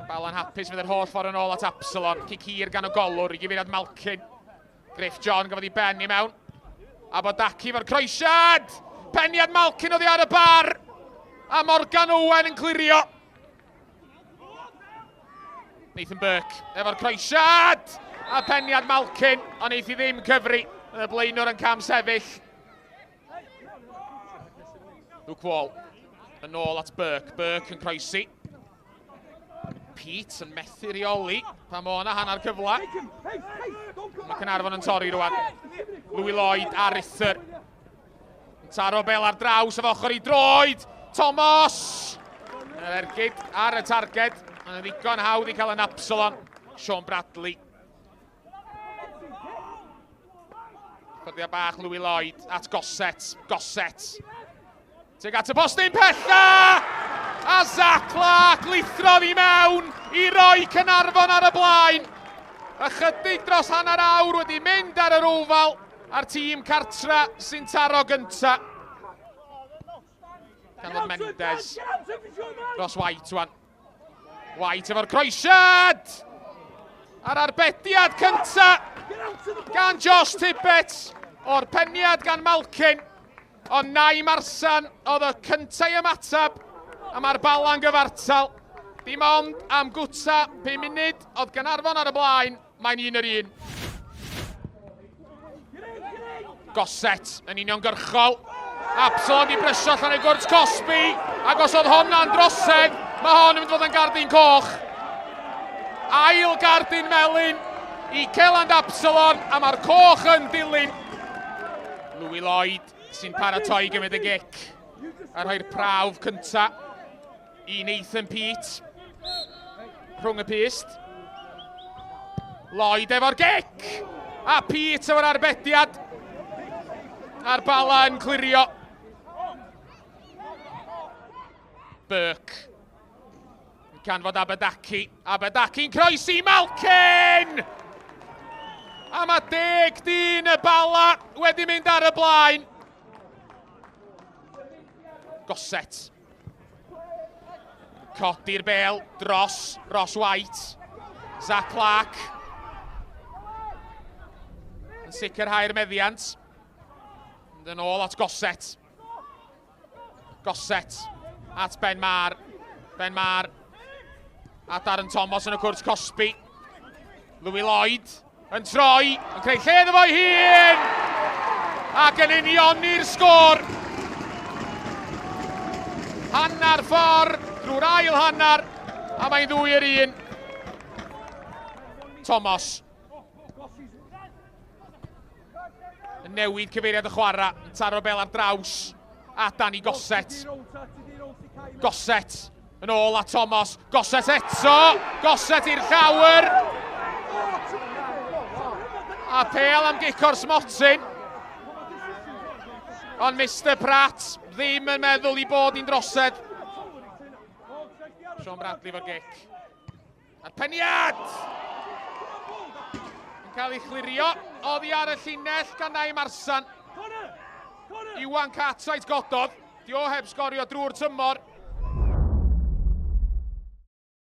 Bala'n hapus fydd yr holl ffordd yn ôl at Absalon. Cic hir gan y golwr i gyfeiriad Malkin. Griff John gafodd ei ben i mewn. A Bodaki fo'r croesiad! Peniad Malkin oddi ar y bar! A Morgan Owen yn clirio. Nathan Burke efo'r croesiad! A peniad Malkin, ond neith i ddim cyfri. Y blaenwr yn cam sefyll. Luke Wall yn ôl at Burke. Burke yn croesi. Pete yn methu reoli pan mae o'na hanner cyfle. Mae Caernarfon yn torri rwan. Louis Lloyd a Rither. Yn taro bel ar draws efo ochr i droed. Thomas! Yr ergyd ar y targed. Mae'n ddigon hawdd i cael yn Absalon. Sean Bradley. Ffyrddiau bach Louis Lloyd at Gosset. Gosset. Tuag at y postyn pella! A Zach Clark lithrodd i mewn i roi Caernarfon ar y blaen. Ychydig dros hanner awr wedi mynd ar yr ofal a'r tîm cartra sy'n taro gynta. Canfod Mendes dros White wan. White efo'r croesiad! A'r arbediad cynta gan Josh Tibbet o'r peniad gan Malkin. Ond Nai Marsan oedd y cynta i ymateb a mae'r bala'n gyfartal. Dim ond am gwta 5 munud oedd Gaernarfon ar y blaen, mae'n un yr un. Gosset yn uniongyrchol. Absalon di brysio allan o'i gwrt Cosby. Ac os oedd honna'n drosedd, mae hon yn mynd fod yn gardyn coch. Ail gardyn melyn i Celand Absalon, a mae'r coch yn dilyn. Louis Lloyd sy'n paratoi i gymryd y gic a rhoi'r prawf cynta i Nathan Peat rhwng y pyst. Lloyd efo'r gic! A Peat efo'r arbediad. A'r bala yn clirio. Burke. Yn canfod Abadaki. Abadaki'n croesi Malkin! A mae deg dyn y bala wedi mynd ar y blaen. Gosset. Codi'r bel dros Ross White. Zach Clark. Yn sicrhau'r meddiant. Mynd yn ôl at Gosset. Gosset at Ben Mar. Ben Mar a Darren Thomas yn y cwrt Cosby. Louis Lloyd yn troi, yn creu lle iddo fo'i hun! Ac yn unioni'r sgôr. Hanner ffordd drwy'r ail hanner, a mae'n ddwy yr un. Thomas. Yn newid cyfeiriad y chwarae, yn taro bel ar draws a Danny Gosset. Gosset yn ôl at Thomas. Gosset eto! Gosset i'r llawr! A pel am gic o'r smotyn. Ond Mr Pratt ddim yn meddwl i bod hi'n drosedd. Sean Bradley fo'r gic. A'r peniad! Yn cael ei chlirio oddi ar y llinell gan Naim Marsan. Iwan Cartwright gododd. Di o heb sgorio drwy'r tymor.